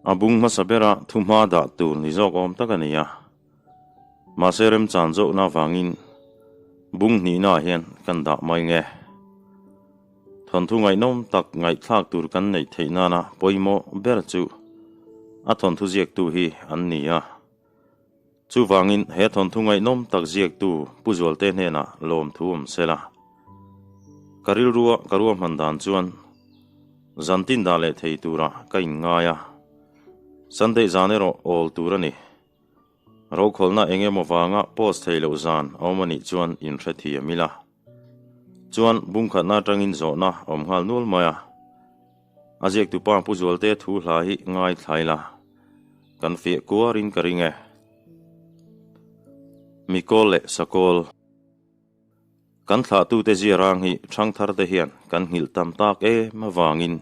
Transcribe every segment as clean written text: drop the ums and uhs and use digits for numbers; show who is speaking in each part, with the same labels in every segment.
Speaker 1: A bung hmasa bera thuhma dah tur ni zawk awm tak a ni a. Mahse remchan zawhna avangin bung hnihnaah hian kan dah mai nge. Thawnthu ngaihnawm tak ngaihthlak tur kan neih theih nana pawimawh ber chu a thawnthu ziaktu hi an ni a. Chuvangin he thawnthu ngaihnawm tak ziaktu Pu Zualte hnenah lawmthu awm sela. Ka rilrua ka ruahman dan chuan zantin dah leh thei turah ka inngai a, Sunday zan erawh awl tur a ni. Rokhawlhna eng emaw vanga post thei loh zan a awm a nih chuan inhre thiam ila. Chuan bungkhatna atangin zawhna a awm nghal nual mai a. A ziaktupa Pu Zualte thu hla hi ngaithla ila, kan fiah kuarin ka ring e. Mikawl leh Sakawl. Kan thlahtute ziarang hi ṭhangtharte hian kan nghilh tam tak em avangin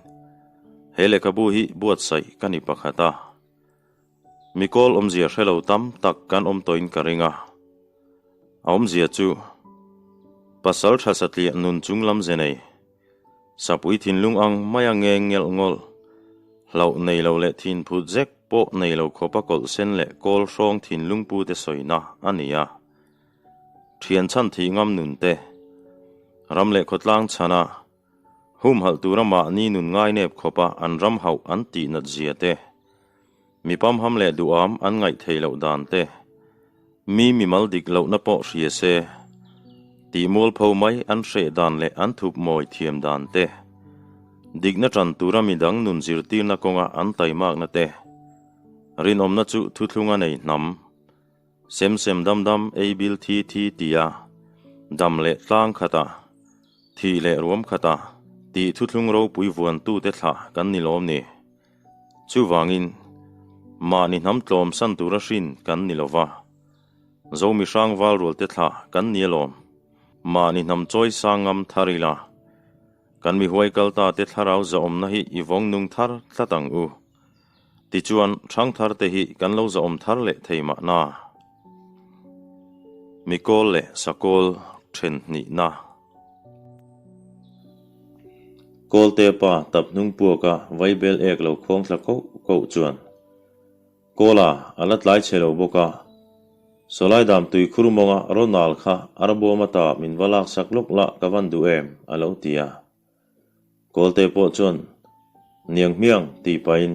Speaker 1: he lehkhabu hi buatsaih ka ni pakhat a. Mikawl awmzia hre lo tam tak kan awm tawhin ka ring a. A awmzia chu, pasal tha satliah nun chung lam ze nei, sapui thinlung ang maia ngeng ngelh ngawlh, hlauh nei lo leh thin phut zek pawh nei lo khawpa kawlh sen leh kawl hrawng thinlung pute sawina a ni a. Thian chhan thih ngam nun te, ram leh khawtlang chhana humhalh tura mahni nun ngainep khawpa an ram hauh an tih nat zia te, Mi pamham leh duham an ngaih theih loh dan te, mi mimal dik lohna pawh hria se, tih mualpho mai an hreh dan leh an thup mawi thiam dan te, dikna tan tura midang nun zirtirna kawnga an taimakna te, rinawmna chu thuthlunga nei hnam, sem sem dam dam ei bil thi thi tia dam leh tlang khata thih leh ruam khata tih thuthlung ropui vuantute thlah kan ni lawm ni. Chuvangin, mahni hnam tlawm san tura hrin kan ni lo va, Zomi hrangval rualte thlah kan ni alawm. Mahni hnam chawi sang ngam thar ila, kan mi huai kal ta te thlarau zahawmna hi i vawng nung thar tlat ang u. Tichuan, hrang thar te hi kan lo zahawm thar leh thei mahna. Mikawl leh Sakawl then hnihna. Kawlte pa tap hnung puaka vaibel ek lo khawng thla koh koh chuan Kawla a la tlai chhe lo bawk a, Sawlai dam tui khur mawnga Ronald kha arbawm ata min va lak sak lawk lah ka van duh em a lo ti a. Kawlte pawh chuan Niang hmiang tih pahin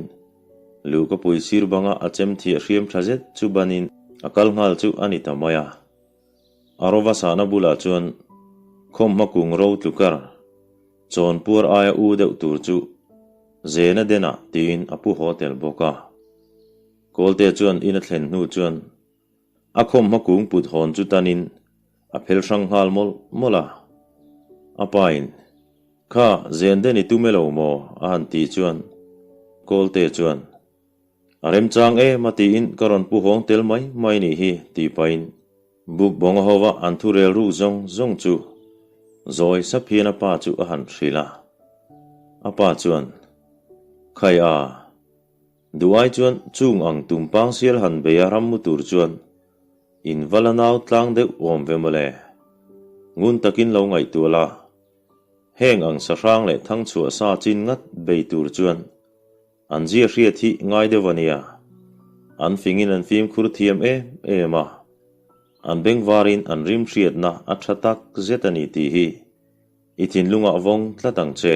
Speaker 1: lu ka pui sir banga a chem thiah hriam tha zet chu banin a kal nghal chu a ni ta mai a. A rova sahna bulah chuan khawmhma kung ro tlukar chawn puar aia u deuh tur chu Zena denah tiin a pu haw tel bawk a. Kawlte chuan in a thlen hnu chuan a khawmhma kung put hawn chu tanin a phel hrang nghal mawlh mawlh a. A pain, Kha, Zen den i tum e lo maw? a han tih chuan Kawlte chuan, A remchang em a tiin ka rawn pu hawng tel mai mai nih hi tih pahin buk bawng a hova an thu rel ruk zawng zawng chu zawi sap hian a pa chu a han hrilh a. A pa chuan, Khai a, duh ai chuan chung ang tumpang sial han bei a ram mu tur chuan in va la nau tlang deuh awm ve mawle. Ngun takin lo ngaihtuah la, heng ang sahrang leh thangchhuah sa chin ngat bei tur chuan An zia hriat hi ngai deuh a nia. An fingin an fimkhur thiam em em a. An bengvarin an rim hriatna a tha tak zet a ni tih hi i thinlungah vawng tlat ang che.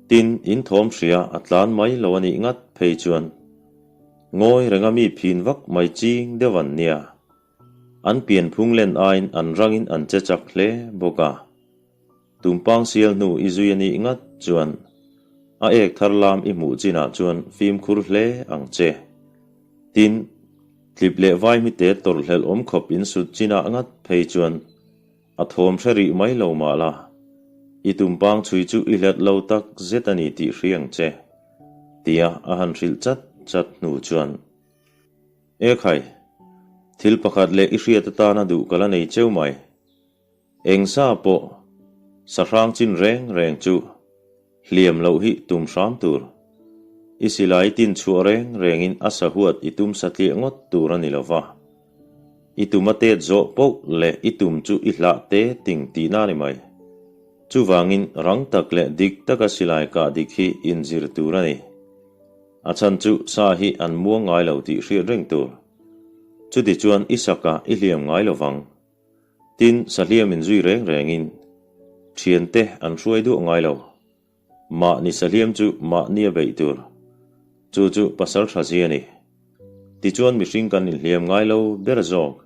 Speaker 1: Tin, in thawm hria a tlan mai lo a nih ngat phei chuan ngawi renga mi phin vak mai ching deuh an nia. An pianphung len aiin an rangin an che chak hle bawk a. Tumpang sial hnu i zui a nih ngat chuan a ek thar lam i hmuh chinah chuan fimkhur hle ang che. Tin, tlip leh vaihmite tawrhhlelh awm khawp in sut chinah ngat phei chuan a thawm hre rih mai lo mah la, i tumpang chhui chu i hlat lo tak zet a ni tih hri ang che, tia a han hrilh chat chat hnu chuan. Ekhai, thil pakhat leh i hriat atana duh ka la nei cheu mai. Eng sa pawh sahrang chin reng reng chu hliam loh hi tum hram tur. I silai tin chhuah reng rengin a sahuat i tum satliah ngawt tur a ni lo va. I tum a tet zawh poh leh i tum chu i hlah te ting tihna a ni mai. Chuvangin rang tak leh dik taka silai kah dik hi inzir tur a ni. A chhan chu sa hi an muang ngai lo tih hriat reng tur. Chutichuan i sakah i hliam ngai lo vang. Tin, sahliam inzui reng rengin thiante an hruai duah ngai lo. Mahni sahliam chu mahni a beih tur. Chu chu pasal tha zia a ni. Tichuan mihring kan inhliam ngai lo ber zawk.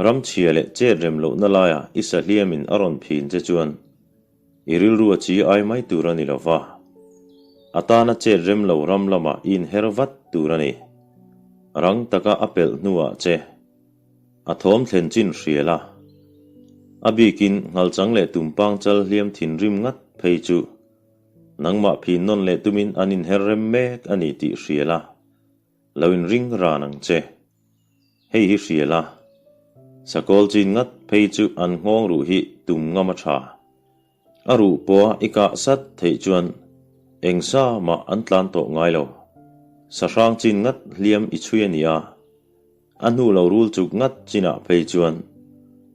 Speaker 1: Ram chhia leh chet rem lohna laiah i sahliamin a rawn phin che chuan i rilru a chi ai mai tur a ni lo va. A tana chet rem lo ram lamah i inher vat tur a ni. Rang taka a pelh hnuah che. A thawm thlen chin hrial a, a bikin nghalchang leh tumpang chal hliam thinrim ngat phei chu nangmah phin nawn leh tumin an inher rem mek a ni tih hrial a, lo inring ran ang che. Hei hi hrial a, sakawl chin ngat phei chu an nghawng ruh hi tum ngam a tha. A ruh pawha i kah sat theih chuan eng sa mah an tlan tawh ngai lo. Sahrang chin ngat hliam i chhui a ni a, a hnu lo rul chuk ngat chinah phei chuan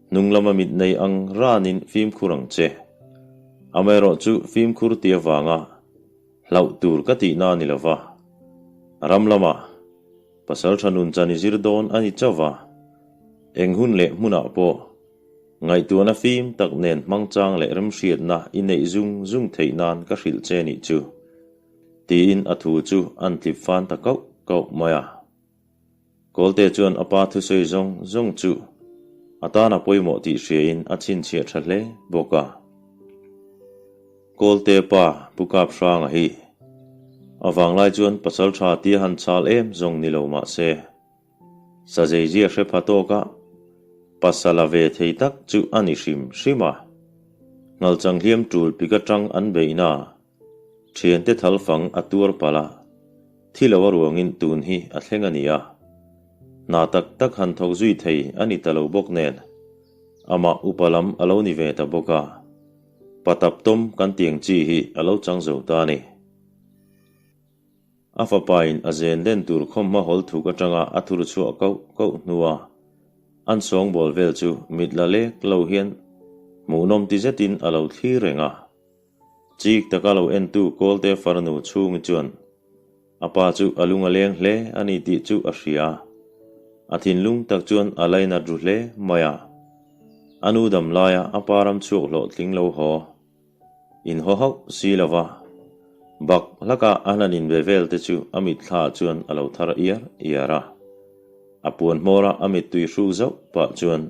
Speaker 1: hnung lama mit nei ang ranin fimkhur ang che. Amaherawhchu fimkhur ti avanga hlauh tur ka tihna a ni lo va, ram lama pasal tha nun chan i zir dawn a ni chauh va, eng hun leh hmunah pawh Ngaihtuahna fim tak nen hmangchang leh remhriatna i neih zung zung theih nan ka hrilh che nih chu, tiin a thu chu an tlip fan ta kauh kauh mai a. Kawlte chuan a pa thusawi zawng zawng chu a tan a pawimawh tih hriain a chhinchhiah tha hle bawk a. Kawlte pa Pu Kap Hranga hi a vanglai chuan pasal tha tia han chal em zawng ni lo mah se, Sazeizia hre pha tawka pasala ve thei tak chu a ni hrim hrim a. Nghalchang hliam tul pik atang an beihna thiante thal fang a tuar palh a, thi lo a ruangin tun hi a thleng a ni a. Hna tak tak han thawk zui thei a ni ta lo bawk nen, amah upa lam a lo ni ve ta bawk a, patap tawm kan tiang chi hi a lo chang zo ta a ni. A fapain a zen den tur khawmhma hawl thuk atanga a thur chhuah koh koh hnua an sawngbawl vel chu mit la lek lo hian hmuhnawm ti zetin a lo thlir reng a. Chik taka lo entu Kawlte farnu chhungi chuan a pa chu a lung a leng hle a ni tih chu a hria. A thinlung tak chuan a lainat ru hle mai a. A nu dam laia a pa ram chhuak hlawhtling lo haw. Inhaw hauh si lo va, bak hlaka a hlan inbe vel te chu a mitthla chuan a lo thar iar iar a. A puan hmawra a mittui hruk zauh pah chuan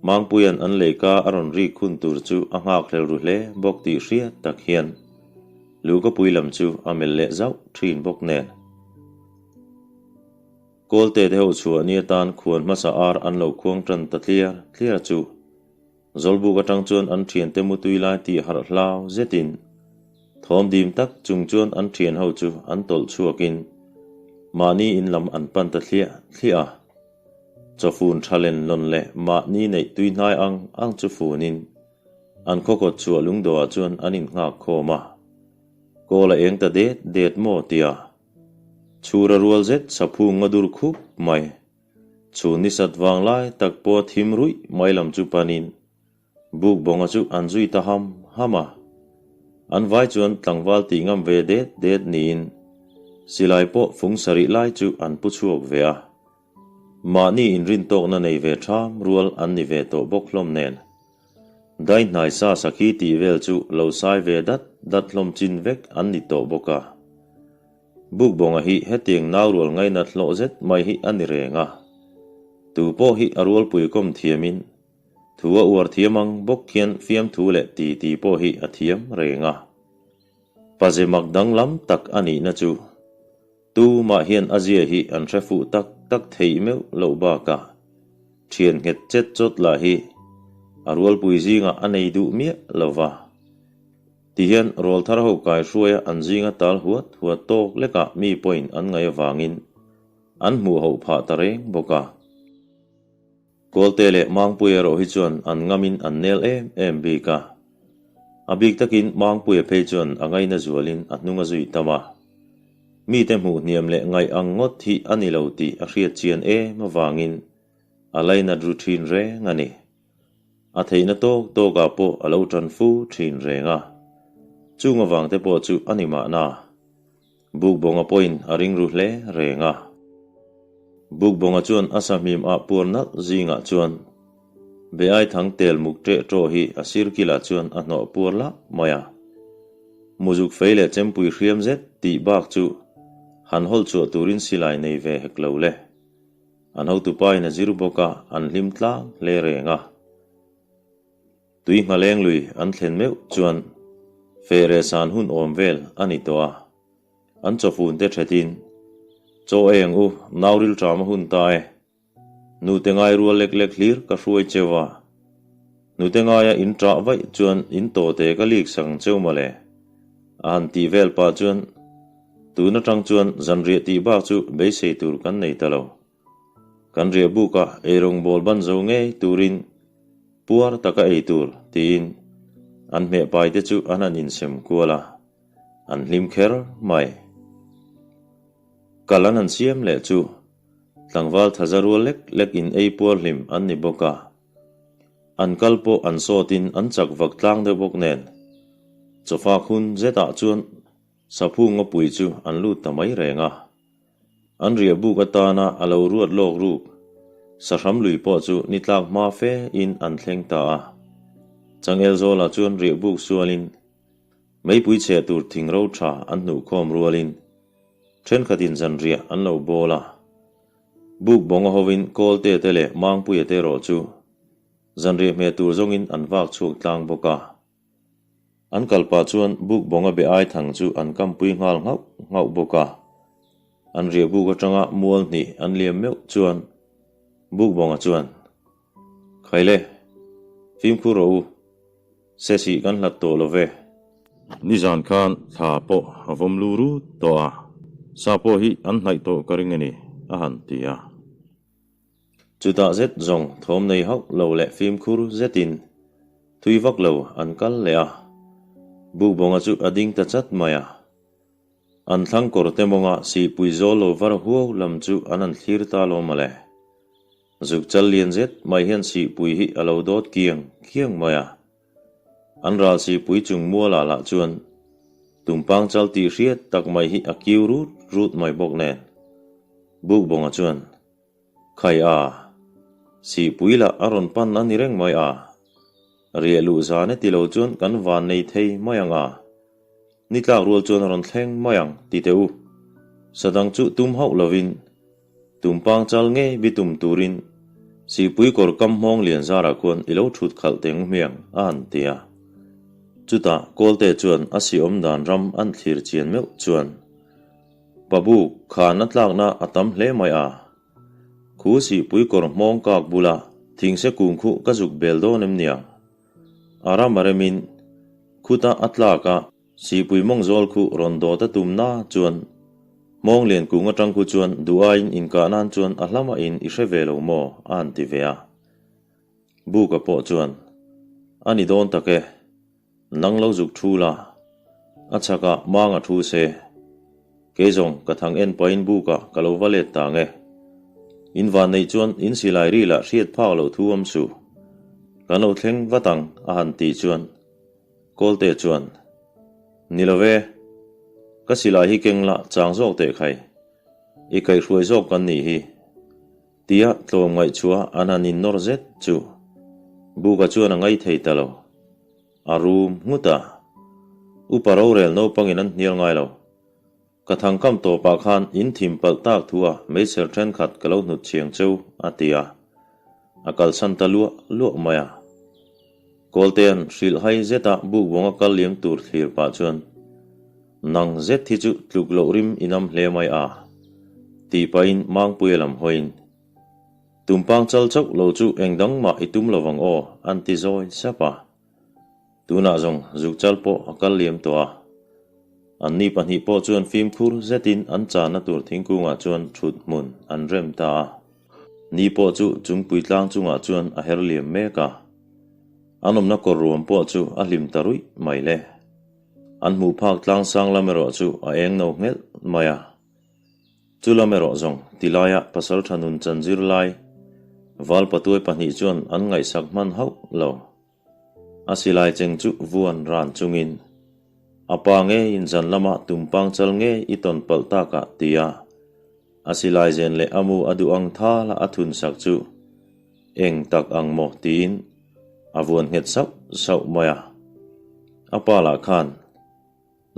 Speaker 1: Mangpuia'n an leika a rawn rik hun tur chu a nghakhlel ru hle bawk tih hriat tak hian Lukapui lam chu a melh leh zauh thin bawk nen. Kawlte te ho chhuah ni atan khuan hmasa ar an lo khuang tan ta tliar tliar chu Zawlbuk atang chuan an thiante mutui lai tih harh hlau zetin thawm dim tak chung chuan an thian ho chu an tawlh chhuakin mahni in lam an pan ta thliah thliah a. Chawfun tha len lawn leh mahni neih tui hnai ang ang chu funin an khaw kawt chhuah lungdawhah chuan an innghak khawm a. Kawl a eng ta det det maw tia chhura rual zet saphung a dur khup mai. Chhun ni sat vang lai tak pawh thim ruih mai lam chu panin Bukbawnga chu an zui ta ham ham a. An vai chuan tlangval tih ngam ve det det niin silai pawh fung sarih lai chu an pu chhuak ve a. Mahni inrintawkna nei ve ṭham rual an ni ve tawh bawk hlawm nen. Dai hnai sa sakhi tih vel chu lo sai ve dat dat hlawm chin vek an ni tawh bawk a. Bukbawnga hi hetiang nau rual ngainat hlawh zet mai hi a ni reng a. Tu pawh hi a rualpui kawm thiamin thu a uar thiam ang bawk khian fiamthu leh titi pawh hi a thiam reng a. Paze mak danglam tak a nihna chu tumah hian a zia hi an hre fuh tak tak theih meuh loh bakah thian nghet chet chawt lah hi a rualpui zingah a nei duh miah lo va. Tihian rawlthar ho kai hruaia an zinga tal huat huat tawk lekah mi pawhin an ngaih avangin an hmuh hoh phah ta reng bawk a. Kawlte leh Mangpuia erawh hi chuan an ngamin an nel em em bik a. A bik takin Mangpuia phei chuan a ngaina zualin a hnung a zui tam a. Mite hmuh hniam leh ngaih ang ngawt hi a ni lo tih a hriat chian em avangin a lainat ru thin reng a ni. A theihna tawk tawkah pawh a lo tan fu thin reng a, chung avangte pawh chu a ni mahna. Bukbawnga pawhin a ring ru hle reng a. Bukbawnga chuan a sahmim ah puar nalh zingah chuan Beai thang tel muk ṭeh ṭawh hi a sir kilah chuan a hnawh puar lah mai a. Muzuk fei leh chempui hriam zet tih bak chu han hawlh chhuah turin silai nei ve hek lo le. An hotupain a zir bawk a, an hlim tlang hle reng a. Tui nghaleng lui an thlen meuh chuan feh san hun awm vel a ni tawh a. An chawfun te ṭhetin, Chaw ei ang u, nau rilṭam a hun ta e. Nute ngai rual lek lek hlir ka hruai cheu a. Nute ngaia in ṭah vaih chuan in tawte ka lik sak ang cheu mawle. A han tih vel pah chuan tun aṭang chuan zanriah tih bak chu beisei tur kan nei ta lo. Kan riah buk a eirawng bawl ban zo ngei turin puar taka ei tur tiin an hmehpai te chu an han insem kual a, an hlim kher mai. Kal an han siam leh chu tlangval thaza rual lek lek in ei puar hlim an ni bawk a, an kal pawh an sawtin an chak vak tlang deuh bawk nen chawfak hun zetah chuan saphu ngawpui chu an lut ta mai reng a. An riah buk atana a lo ruat lawk ruk sahram lui pawh chu ni tlak hma fe in an thleng ta a. Changel zawlah chuan riah buk sualin meipui cheh tur thing ro tha an hnuh khawm rualin thenkhatin zanriah an lo bawl a. Buk bawnga hovin Kawlte te leh Mangpuia te erawh chu zanriah hmeh tur zawngin an vak chhuak tlang bawk a. An kal pah chuan buk bawnga be ai thang chu an kampui nghal nghauh nghauh bawk a. An riah buk atanga mual hnih an liam meuh chuan buk bawnga chuan, Khaile, fimkhur rawh u, sesih kan hlat tawh lo ve. Nizan khan thla pawh a vawm lu rut tawh a, sa pawh hi an hnaih tawh ka ring a ni, a han ti a. Chutah zet zawng thawm nei hauh lo leh fimkhur zetin thui vak lo an kal leh a, Bukbawnga chu a ding ta chat mai a. An thlang kawr te mawnga sihpui zawl lo var huau lam chu an han thlir ta lo mawle. Zuk chal lian zet mai hian sihpui hi a lo dawt kiang kiang mai a. An ral sihpui chung mualah lah chuan tumpang chal tih hriat tak mai hi a kiu rut rut mai bawk nen. Bukbawnga chuan. Khai a, Sihpui lah a rawn pan a ni reng mai a, riah luh zan e ti lo chuan kan van nei thei mai ang a, ni tlak rual chuan a rawn thleng mai ang ti teh u. Sadang chu tum hauh lovin tumpang chal ngei bi tum turin Sihpui kawr kam hmawng lian zarah khuan i lo thut khalh teng hmiang a han ti a. Chutah Kawlte chuan a siawm dan ram an thlir chian meuh chuan Pabuk khan a tlakna a tam hle mai a. Khu sihpui kawr hmawng kak bula thingse kung khuh ka zuk bel dawn em niang? A ram a remin khuta a tlak a sihpui mawng zawl khuh rawn dawt a tum na chuan hmawng lian kung atang khu chuan duh aiin inkah nan chuan a hla mahin i hre ve lo maw? a han ti ve a. Buka pawh chuan, A ni dawn tak e. Nang lo zuk thu la, a chhakah mang a thu se. Kei zawng ka thang en pahin bukah ka lo va let tang e. In van neih chuan in silai ri lah hriat phak loh thu awm suh. Kan lo thleng vat ang a han tih chuan Kawlte chuan, Ni lo ve, ka silai hi keng la chang zawk teh khai. I kaihhruai zawk kan nih hi. Tia tlawmngaihchhuah an han innawr zet chu Buka chuan a ngaih thei ta lo. A rum nghut a. Upa rorel naupangin an hnial ngai lo. Ka thangkam tawpah khan in thim palh tak thu a meichher thenkhat ka lo hnut chhiang cheu a ti a. A kalsan ta luah luah mai a. Kawltea'n hrilh hai zeta bukbawnga kal liam tur thlir pah chuan, Nang zet hi chu tluk loh rim i nam hle mai a, tih pahin Mangpuia lam hawiin, Tumpang chal chauh lo chu eng dang mah i tum lovang aw, an ti zawi sap a. Tunah zawng zuk chal pawh a kal liam tawh a. Anni pahnih pawh chuan fimkhur zetin an channa tur thingkungah chuan thut hmun an rem ta a. Ni pawh chu chungpui tlang chungah chuan a her liam mek a. An awmna kawr ruam pawh chu a hlim ta ruih mai le. An hmuh phak tlang sang lam erawh chu a eng no nghelh mai a. Chu lam erawh zawng tilaia pasal tha nun chan zir lai val patuai pahnih chuan an ngaihsak hman hauh lo. A silai cheng chu vuan ran chungin. A pa ngeiin zan lama tumpang chal ngei i tawn palh takah tia a silai zen leh a mu a duh ang thala a thun sak chu eng tak ang maw tiin a vuan nghet sauh sauh mai a. A pa lah khan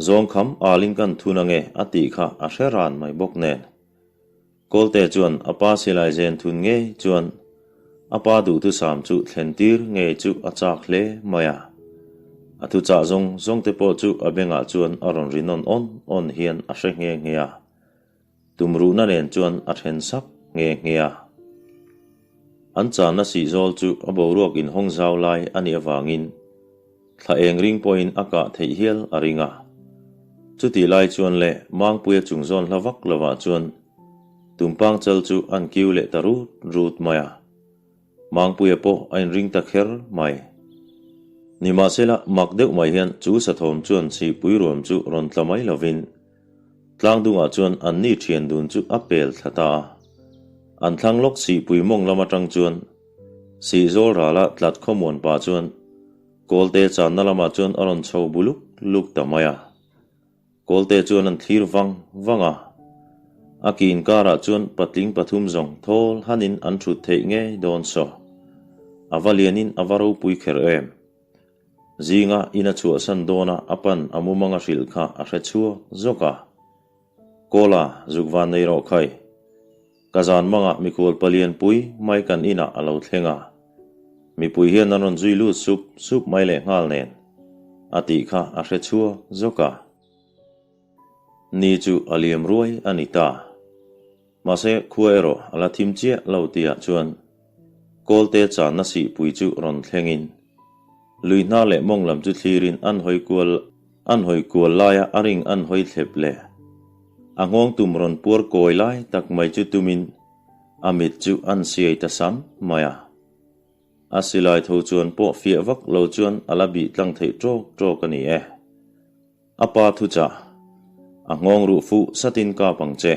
Speaker 1: Zawngkham alin kan thun ange a tih kha a hre ran mai bawk nen. Kawlte chuan a pa silai zen thun ngei chuan a pa duhthusam chu thlen tir ngei chu a chak hle mai a. A thuchah zawng zawng te pawh chu a bengah chuan a rawn ri nawn awn awn hian a hre nghe nghe a. Tumruhna nen chuan a then sak nghe nghe a. An channa sihzawl chu a boruak inhawng zau lai a nih avangin Thla eng ring pawhin a kah theih hial a ring a. Chutih lai chuan leh Mangpuia chung zawn hla vak lovah chuan Tumpang chal chu an kiu leh ta rut rut mai a. Mangpuia pawh a inring ta kher mai. Nimahsela mak deuh mai hian chu sathawm chuan sihpui ruam chu rawn tla mai lovin Tlangdungah chuan anni thian dun chu a pel thla ta a. An thlang lawk sihpui mawng lam atang chuan Sihzawl rala tlat khawmuan pah chuan Kawlte channa lamah chuan a rawn chho bu luk luk ta mai a. Kawlte chuan an thlir vang vang a. A ki inkarah chuan patling pathum zawng thawl hanin an thut theih ngei dawn saw. A va lianin a va ropui kher em. Zinga in a chhuahsan dawna a pan a mumang a hrilh kha a hre chhuak zawk a. Kawla, zuk van nei rawh khai. Ka zan mangah mikhual palian pui mai kan inah a lo thleng a. Mipui hian an rawn zui lut sup sup mai leh nghal nen a tih kha a hre chhuak zawk a. Ni chu a liam ruai a ni ta. Mahse khua erawh a la thim chiah lo tihah chuan Kawlte channa sihpui chu rawn thlengin lui hna leh mawng lam chu thlirin an hawi kual an hawi kual laia a ring an hawi thlep leh a nghawng tum rawn puar kawi lai tak mai chu tumin a mit chu an siai ta sam mai a. A silai tho chuan pawh fiah vak lo chuan a la bih tlang theih tawk tawk a ni e. A pa thuchah, A nghawng ruh fuh satin kap ang che.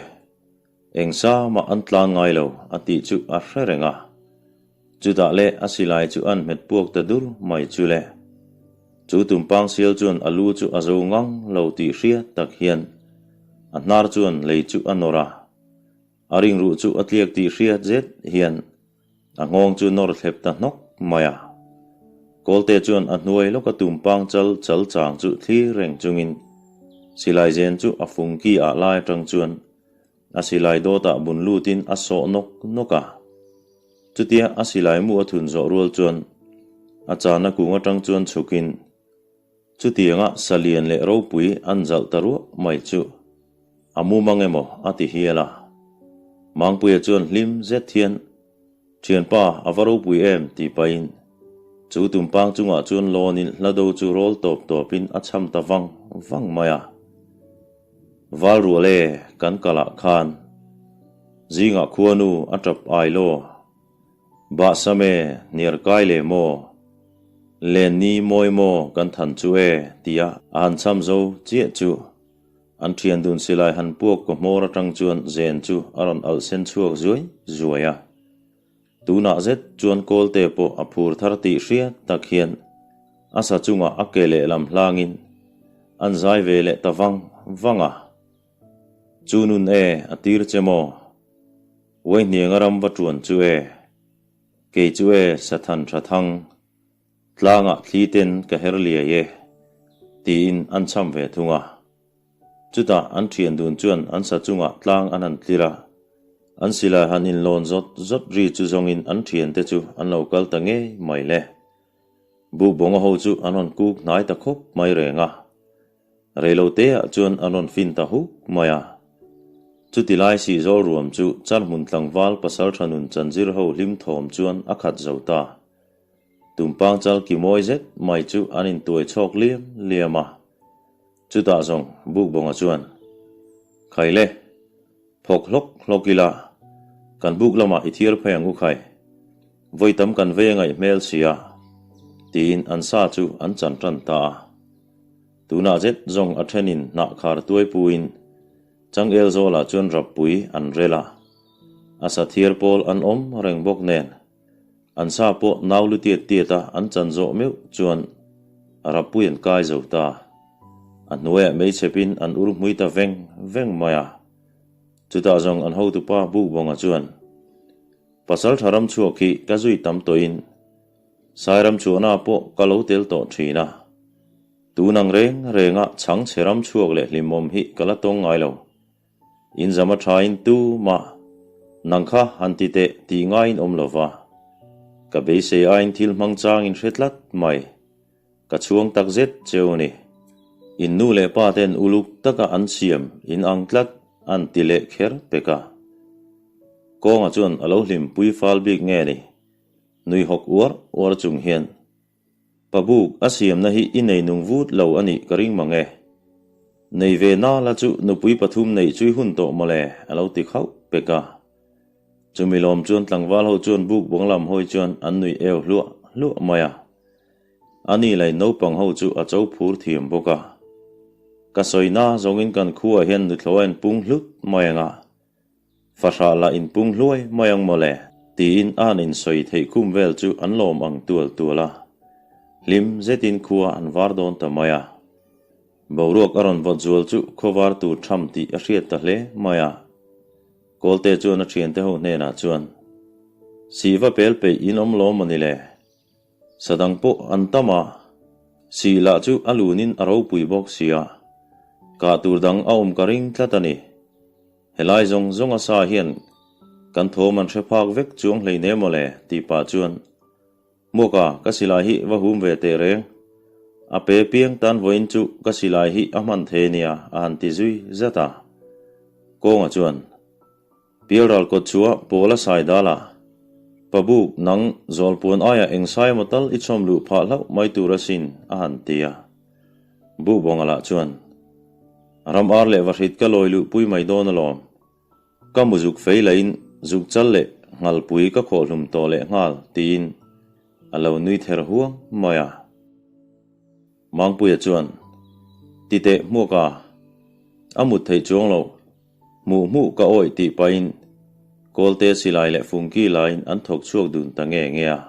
Speaker 1: Eng sa mah an tlan ngai lo, a tih chu a hre reng a. Chutah leh a silai chu an hmet puak ta dur mai chu le. Chu tumpang sial chuan a lu chu a zo ngang lo tih hriat tak hian a hnar chuan lei chu a nawr a. A ringruh chu a tliak tih hriat zet hian A nghawng chu nawr thlep ta hnawk mai a. Kawlte chuan a hnuai lawka tumpang chal chal chang chu thlir reng chungin silai zen chu a fung ki ah lai atang chuan a silai dawtah bun lutin a sawh nawk nawk a. Chutia a silai mu a thun zawh rual chuan a chana kung atang chuan chhukin Chutianga salian leh ropui an zalh ta ruah mai chu a mumang emaw a ti hial a. Mangpuia chuan hlim zet hian, Thianpa, a va ropui em? tih pahin chu tumpang chungah chuan lawnin hlado chu rawl tawp tawpin a cham ta vang vang mai a. Val rual e, kan kalah khan zingah khuanu a tap ai law. Bahsam e, hniar kai leh maw? Len ni mawi maw kan than chu e? tia a han cham zo chiah chu an thian dun silai han puak kaw hmawr atang chuan zen chu a rawn alh sen chhuak zuai zuai a. Tunah zet chuan Kawlte pawh a phur thar tih hriat tak hian a sa chungah a ke lehlam hlangin an zai ve leh ta vang vang a. Chu nun e, a tir che maw? Uaihnianga ram va tuan chu e, kei chu e Sathan tha thang, tlangah thli ten ka her liai e, tiin an cham ve thung a. Chutah an thian dun chuan an sa chungah tlang an han tlir a, an silai han inlawn zawt zawt ri chu zawngin an thiante chu an lo kal ta ngei mai le. Bukbawnga ho chu an rawn kuk hnai ta khawp mai reng a. Reiloteah chuan a rawn fin ta huk mai a. Chuti lai sihzawl ruam chu Charhmun tlangval pasaltha nun chanzir ho hlim thawm chuan a khat zo ta. Tumpang chal ki mawi zet mai chu an intuai chhawk liam liam a. Chutah zawng Bukbawnga chuan, Khaile, phawk hlawk hlawk ila, kan buk lamah i thiar phei ang u khai. Vawi tam kan vei a ngaih hmel sia, tiin an sa chu an chan tan ta a. Tunah zet zawng a thenin hnah khar tuai puin changel zawlah chuan rappui an rel a, a sathiar pawl an awm reng bawk nen an sa pawh nau lu tiat tiat a an chan zawh meuh chuan rappui an kai zo ta. A hnuaiah meichhepin an ur hmui ta veng veng mai a. Chutah zawng an hotupa Bukbawnga chuan, Pasal tha ram chhuak hi ka zui tam tawhin Sairam chhuahna pawh ka lo tel tawh thin a. Tun ang reng renga chhangchhe ram chhuak leh hlimawm hi ka la tawng ngai lo. In zam a thain tu mah nang kha han ti teh tih ngaiin awm lo va. Ka beisei aiin thil hmang changin hre tlat mai. Ka chhuang tak zet cheu a ni. In nu leh pa ten uluk taka an siam in ang tlat an ti leh kher pek a. Kawnga chuan a lo hlimpui fal bik nge ni? Nui hawk uar uar chung hian Pabuk a siamna hi i nei nung vut lo a nih ka ring mang e. Nei ve na la chu nupui pathum neih chui hun tawh mawle a lo ti khauh pek a. Chumi lawm chuan tlangval ho chuan buk bawng lam hawi chuan an nuih eu hluah hluah mai a. A ni lei naupang ho chu a cho phur thiam bawk a. Ka sawi na zawngin kan khuaah hian nuthlaw a inpung hlut mai ang a. Fahrah lah inpung hluai mai ang mawle, tiin a han insawi theih khum vel chu an lawm ang tual tual a. Hlim zetin khua an var dawn ta mai a. Boruak a rawn vawt zual chu khawvar tur tham tih a hriat ta hle mai a. Kawlte chuan a thiante ho hnenah chuan, Sihva pel peih in awm lawm maw ni le? Sa dang pawh an tam a, sih lah chu a lunin a ropui bawk sia, kah tur dang a awm ka ring tlat a ni. Helai zawng zawng a sa hian kan thawm an hre phak vek chuang hleinem maw le tih pah chuan Hmuaka ka silai hi va hum ve teh reng, a pe piang tan vawiin chu ka silai hi a hman thei nia a han ti zui zat a. Kawnga chuan Pialral kawt chhuah pawl a sai dal a, Pabuk nang zawlpuan aiah eng sai emaw tal i chhawm luh phah hlauh mai tur asin a han ti a. Buhbawnga lah chuan, Ram ar leh vahrit ka lawi luh pui mai dawn alawm. Ka mu zuk fei lahin zuk chal leh nghalpui ka khawhhlum tawh leh nghal tiin a lo nui ther huang mai a. Mangpuia chuan, Ti teh hmuak a, a mut theih chuang lo, hmuh hmuh ka awih tih pahin Kawlte silai leh fungki laiin an thawk chhuak dun ta nge nge a.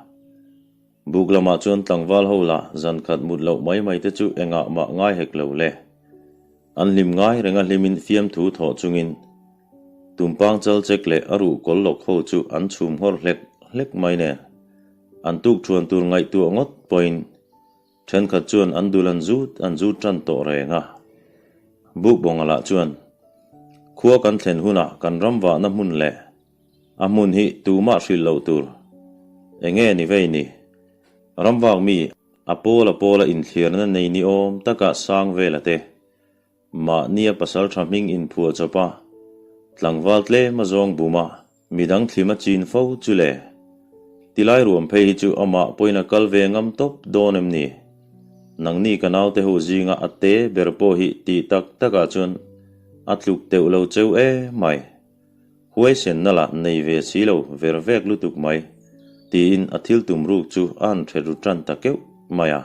Speaker 1: Buk lamah chuan tlangval ho lah zan khat mut loh mai mai te chu engah mah ngai hek lo le. An hlim ngai reng a hlimin fiamthu thawh chungin Tumpang chal chek leh a ruh kawl lawk ho chu an chhum nghawr hlek hlek mai nen an tuk thuan tur ngaihtuah ngawt pawhin Thenkhat chuan an dul an zut an zut tan tawh reng a. Bukbawnga lah chuan, Khua kan thlen hunah kan ram vahna hmun leh a hmun hi tumah hrilh loh tur. Enge ni vei ni? Ram vak mi a pawl a pawla inthliarna nei ni awm taka sang vela te Mahnia pasal tha hming inphuah chawp a, tlangval tlem a zawng bum a, midang thlim a chin fo chu le. Tilai ruam phei hi chu amah pawhin a kal ve ngam tawp dawn em ni? Nangni ka naute ho zinga a te ber pawh hi tih tak takah chuan a tluk teuh lo cheu e mai. Huaisenna lah nei ve si lo ver vek lutuk mai, tiin a thil tum ruk chu a han hre ru tan ta keuh mai a.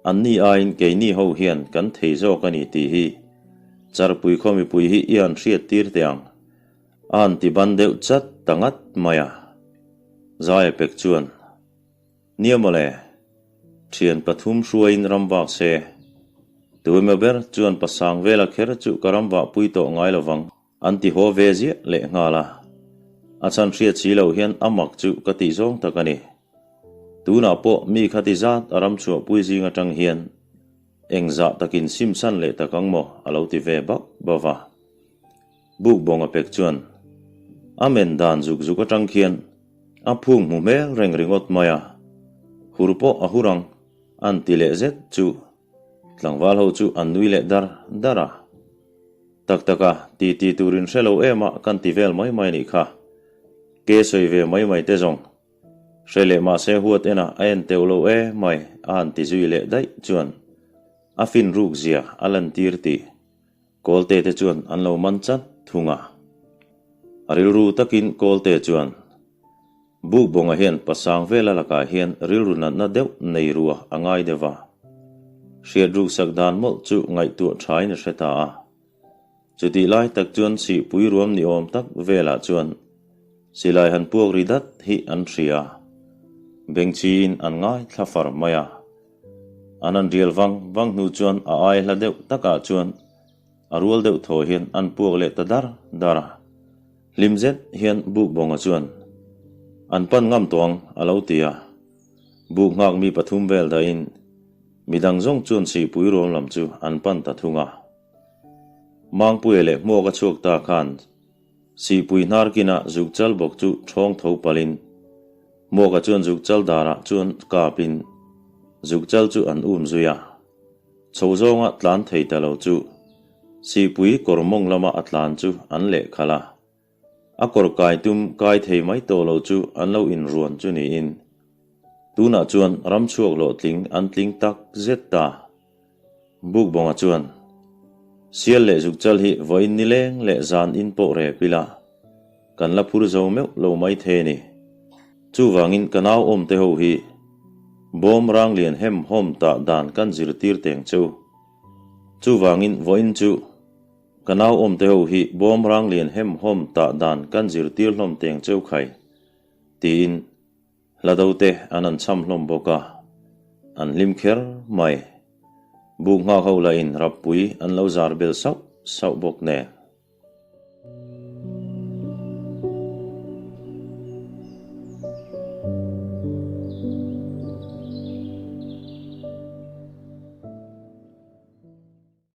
Speaker 1: Anni aiin keini ho hian kan thei zawk a ni tih hi Charpui khaw mipui hi i han hriat tir teh ang, a han ti ban deuh chat ta ngat mai a. Zaia pek chuan, Nia mawle, thian pathum hruaiin ram vak se. Tuemaw ber chuan pasang vela kher chu ka ram vahpui tawh ngai lovang an ti haw ve ziah leh nghal a. A chhan hriat si loh hian a mak chu ka tih zawng tak a ni. Tunah pawh mi khati zat a ram chhuahpui zing atang hian engzah takin simsan leh tak ang maw a lo ti ve bauh bauh va. Bukbawnga pek chuan a men dan zuk zuk atang khian a phung hmu hmel reng ringawt mai a, hur pawh a hur ang an ti leh zet chu tlangval ho chu an nui leh dar dar a. Tak tak a, ti ti turin hre lo em a kan ti vel mai mai nih kha. Ke sawi ve mai mai te zawng. Hre leh mahse huat enah a en teuh lo e mai a han ti zui leh daih chuan a fin ruk zia a lantir tih Kawlte te chuan an lo man chat thung a. A rilru takin Kawlte chuan, Bukbawnga hian pasang vela lakah hian rilru natna deuh nei rua a ngai deuh a. Hriat ruksak dan mawlh chu ngaihtuah thain a hre ta a. Chutih lai tak chuan sihpui ruam ni awm tak velah chuan silai han puak ri dat hi an hria. Bengchhiin an ngaithla far mai a. An han rial vang vang hnu chuan a ai hla deuh takah chuan a rual deuh thaw hian an puak leh ta dar dar a. Hlim zet hian Bukbawnga chuan, An pan ngam tawh ang, a lo ti a. Buk nghak mi pathum vel dahin midang zawng chuan sihpui ruam lam chu an pan ta thung a. Mangpuia leh hmuak a chhuak ta khan Sihpui hnar kinah zukchal bawk chu ṭhawng tho palhin Hmuaka chuan zukchal darah chuan kapin zukchal chu an um zui a. Chho zawnga tlan thei ta lo chu Sihpui kawr mawng lama a tlan chu an leh khalh a. A kawr kai tum kai thei mai tawh lo chu an lo inruan chu niin tunah chuan ramchhuak hlawhtling an tling tak zet ta. Bukbawnga chuan, Sial leh zukchal hi vawiin nileng leh zan in pawh rep ila, kan la phur zo meuh lo mai thei a ni. Chuvangin ka nau awmte ho hi bawm rang lian hem hawm tah dan kan zirtir teng che u. Chuvangin vawiin chu ka nau awmte ho hi bawm rang lian hem hawm tah dan kan zirtir hlawm teng che u khai, tiin Hla do te an an cham hlawm bawk a, an hlim kher mai. Buk nghak ho lahin rappui an lo zar bel sauh sauh bawk nen.